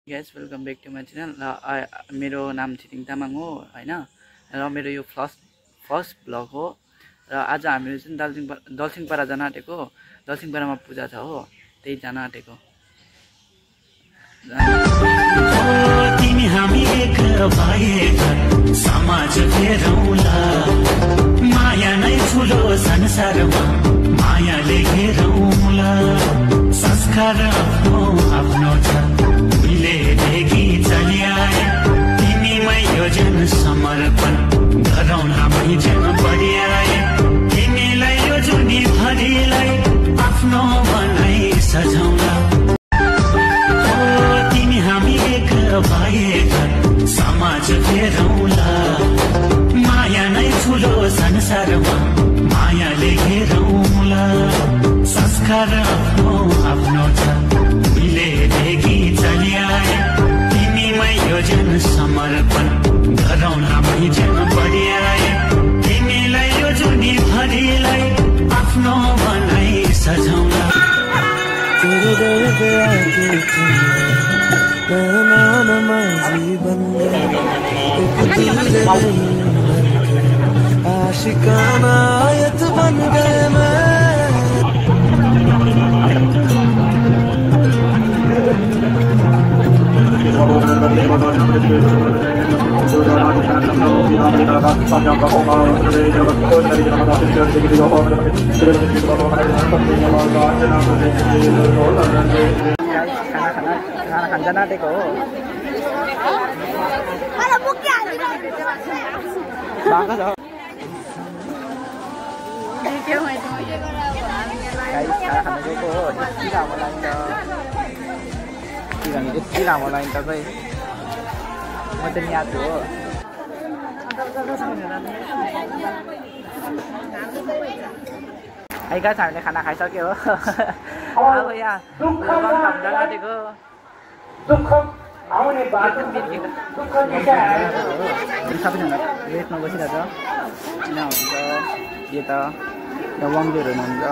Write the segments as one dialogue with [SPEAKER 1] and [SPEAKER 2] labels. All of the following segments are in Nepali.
[SPEAKER 1] Guys welcome back to my channel. मेरो नाम छिरिङ तामाङ हो हैन, र मेरो यो फर्स्ट भ्लग हो। र आज हामीहरू चाहिँ दलसिंहपाडा जान आँटेको। दलसिंहपाडामा पूजा छ हो, त्यही जान आँटेको।
[SPEAKER 2] तिमी हामी एक भएका समाज घेरौँला, माया नै ठुलो संसारमा मायाले घेरौँला। संस्कार आफ्नो आफ्नो छ उहिलेदेखि चलिआए, तिमीमै यो जन समर्पण गरौँ हामी जन बढिआए। तिमीलाई यो जुनी भरिलाई आफ्नो बनाई सजाउँला। तिमी हामी एक भएका समाज घेरौँला, माया नै ठुलो संसारमा मायाले घेरौँला। संस्कार आफ्नो आफ्नो छ उहिलेदेखि चलिआए, तिमीमै यो जन समर्पण गरौँ हामी जन बढिआए। तिमीलाई यो जुनी भरिलाई आफ्नो बनाई सजाउँला।
[SPEAKER 3] तेरे दर पे आके मेहमानमा जीवन आशिकाना आयत बन गए मैं।
[SPEAKER 1] खाना खान जान आँटेको हो। खाना खान गएको हो। यति लामो लाइन त यति लामो लाइन त खै म त नि आएको हो। गाइस हामीले खाना खाइसक्यो हो। अब यहाँ खान जान आँटेको। सबैजना रेस्टमा बसिरहेछ। यहाँ हुन्छ यता वाङ्गेहरू हुनुहुन्छ,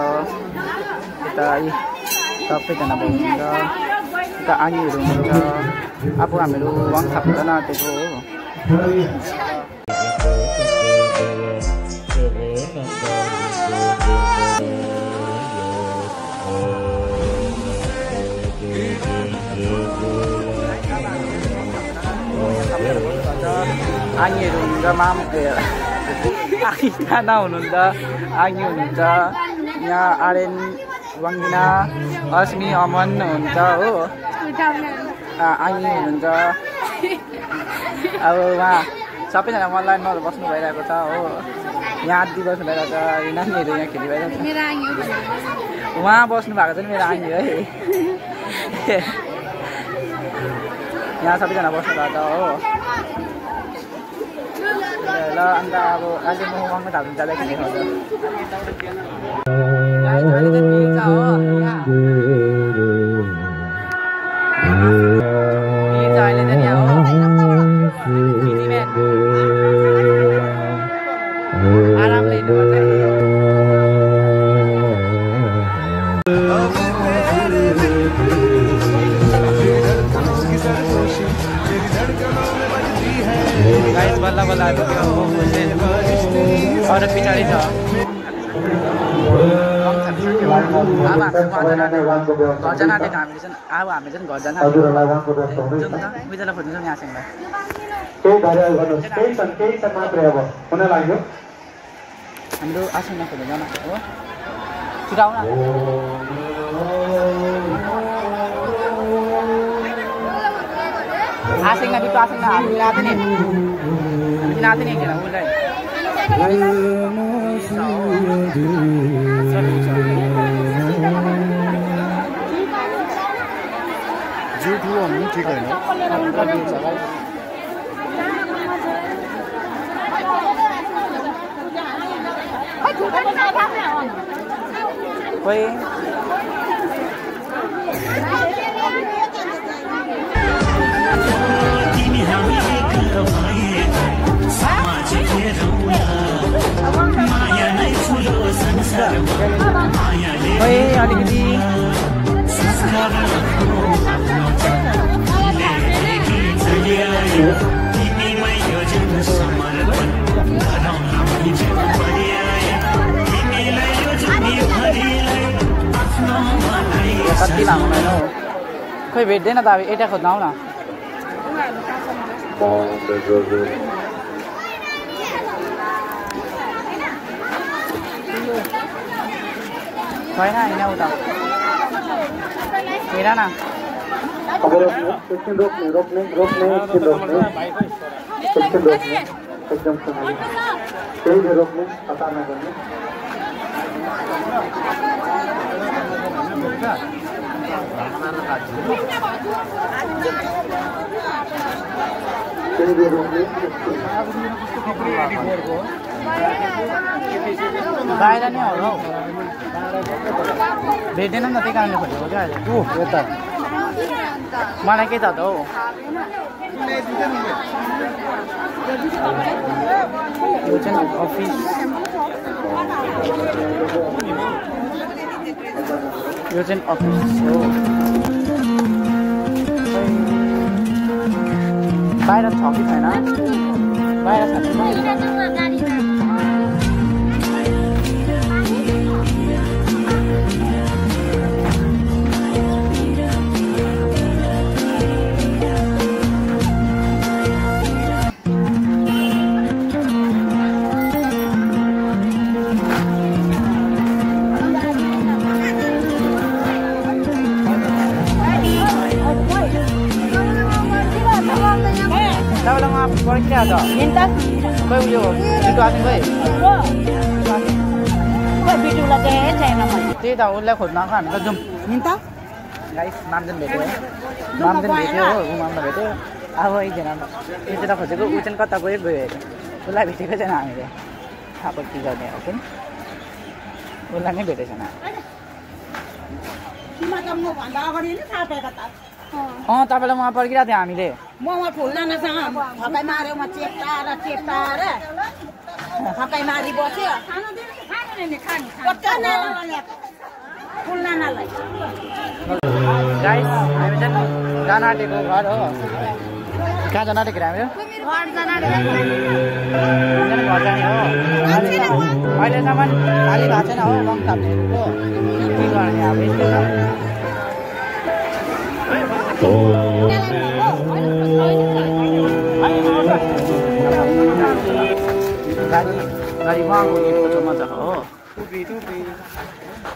[SPEAKER 1] यता सबैजना बस्नुहुन्छ, यता आनीहरू हुनुहुन्छ। अब हामीहरू वाङ खान जान आँटेको हो। आनीहरू हुनुहुन्छ, खाना हुनुहुन्छ, आनी हुनुहुन्छ, यहाँ आर्यन, वाङ्गिना, अस्मी, अमन हुनुहुन्छ हो। आनी हुनुहुन्छ। अब उहाँ सबैजना अनलाइनमा बस्नु भइरहेको छ हो। यहाँ आदि बस्नु भइरहेको छ, नानीहरू यहाँ खेली भइरहेको छ। उहाँ बस्नु भएको छ नि मेरो आनी है। यहाँ सबैजना बस्नु भएको छ हो। ल अन्त अब अहिले म वाङ्गो थाल्नु जाँदाखेरि देखाउँछ। आरामले गाइस बल्ल बल्ल अरू पछाडि छ। अब हामी घर जान आँटेको हामीले चाहिँ। अब हामी चाहिँ घर जान आँटेको। जाउँ न बुझेर खोज्छौँ नि आसिङलाई। हाम्रो आसिङलाई खोज्नु जान आँटेको हो। छिटो आउन। आसिङलाई बिटो आसिङलाई हामी लाँदै नि एकजना उसलाई
[SPEAKER 3] झुट हो भने ठिक होइन।
[SPEAKER 1] खोइ
[SPEAKER 2] तिमी हामी एक भएका समाज घेरौँला, माया नै ठुलो संसारमा मायाले
[SPEAKER 1] अलिकति
[SPEAKER 2] संस्कार आफ्नो आफ्नो छ
[SPEAKER 1] खोइ भेट्दैन त अब एटा खोज्न आऊ न छैन होइन उता हेर न बाहिर नै हो हौ भेट्दैन नि त त्यही कारणले खोजेको क्या अहिले यता मलाई के थाहा त हौ यो चाहिँ अफिस यो चाहिँ अफिस हो बाहिर छ कि छैन बाहिर छ पर्खिरहेको छ खोइ उयो छिटो आएको खोइ त्यही त उसलाई खोज्न आएको हामी त जाउँ गाइस मामजन भेट्यो मामजन भेट्यो हो घुमाउन भेट्यो अब एकजना यो चाहिँ खोजेको ऊ चाहिँ कता गयो गयो हेऱ्यो उसलाई भेटेको छैन हामीले अब के गर्ने हो पनि उसलाई नै भेटेको छैन तपाईँलाई उहाँ पर्खिरहेको थियो हामीले
[SPEAKER 4] ममा फुलनानासँग थकाइ मार्यो म चेप्टाएर थकाइ मारी बस्यो फुलनानालाई
[SPEAKER 1] गाइस हामी चाहिँ जान आँटेको घर हो कहाँ जान आँटेको हामीहरू घर जाने हो अहिलेसम्म खाली भएको छैन हो रङ थाप्नेको के गर्ने अब यस्तो गाडीमा गेटको छेउमा छ हो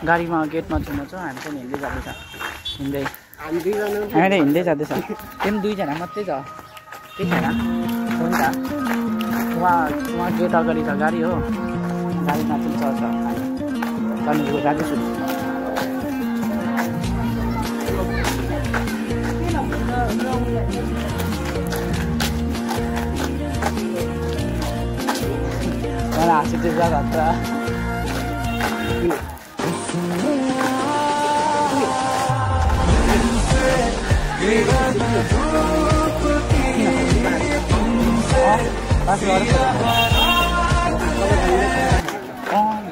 [SPEAKER 1] गाडीमा गेटमा छेउमा छ हामी पनि हिँड्दै जाँदैछ हामीले हिँड्दै जाँदैछ त्यो पनि दुईजना मात्रै छ के छैन हुन्छ उहाँ गेट अगाडि छ गाडी हो गाडीमा चाहिँ चढ्छ हामी जाँदैछु मलाई हाँसिँदै जान्छ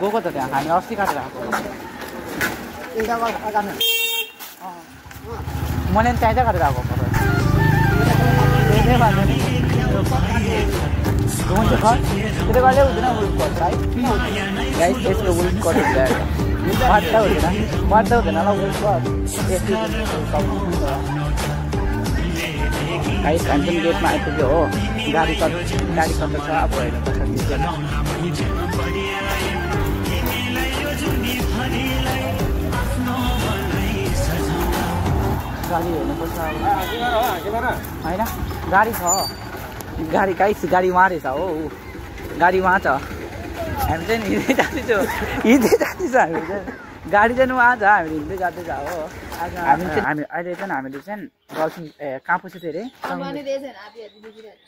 [SPEAKER 1] गएको त त्यहाँ हामी अस्ति काटेर आएको मैले पनि त्यहीँ काटेर आएको हुन्छ त्यसले गर्दै हुँदैन वुल्फ कट है गाइस त्यसको वुल्फ कट हुन्छ मार्दा हुँदैन ल वुल्फ कट गाइस हामी पनि गेटमा आइपुग्यो हो गाडी कता छ अब हेर्नुपर्छ गाडी हेर्नुपर्छ होइन गाडी छ गाडी गाइस गाडी उहाँ रहेछ हो गाडी उहाँ छ हामी चाहिँ हिँड्दै जाँदैछौँ हामी चाहिँ गाडी चाहिँ उहाँ छ हामी हिँड्दै जाँदैछ हो हामी अहिले चाहिँ हामीले चाहिँ डल्फिन कहाँ पसेको थियो अरे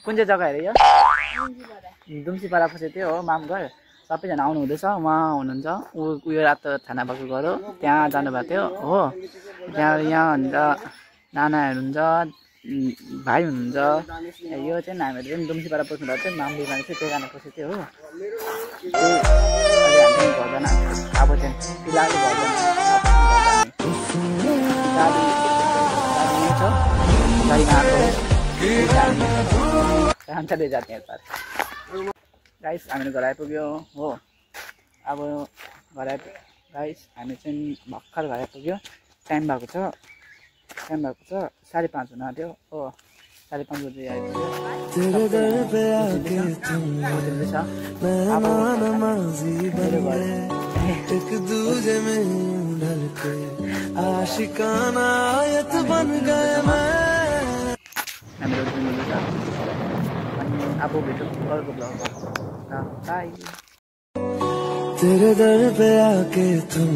[SPEAKER 1] कुन चाहिँ जग्गा अरे यो दुम्सीपाडा पसेको थियो हो मामघर सबैजना आउनु हुँदैछ उहाँ हुनुहुन्छ उयो रातो छाना भएको घर हो त्यहाँ जानुभएको थियो हो त्यहाँ यहाँ हुन्छ नानाहरू हुन्छ भाइ हुनुहुन्छ यो चाहिँ हामीहरू चाहिँ दुम्सीपाडा पस्नुभएको थियो मामलीमा चाहिँ त्यही कारण पसेको थियो हो अहिले हामी घरजना अब चाहिँ फिलहाल घरजना गाडी छ गाडीमा आएको जाने गाइस हामीले घर आइपुग्यो हो अब घर गाइस हामी चाहिँ भर्खर घर आइपुग्यो टाइम भएको छ टाइम भएको छ 5:30 हुन आँट्यो हो 5:30 बजे आइपुग्यो
[SPEAKER 3] तेरे दर पे आके तुम
[SPEAKER 1] होटलमै छ
[SPEAKER 3] मेहमान नमाजी बन गए एक दूजे में ढल के आशिकाना आयत बन गए मैं
[SPEAKER 1] हामीहरू घुम्नु छ अनि अब भेटौँ अर्को ब्लगमा बाई
[SPEAKER 3] तेरे दर पे आके तुम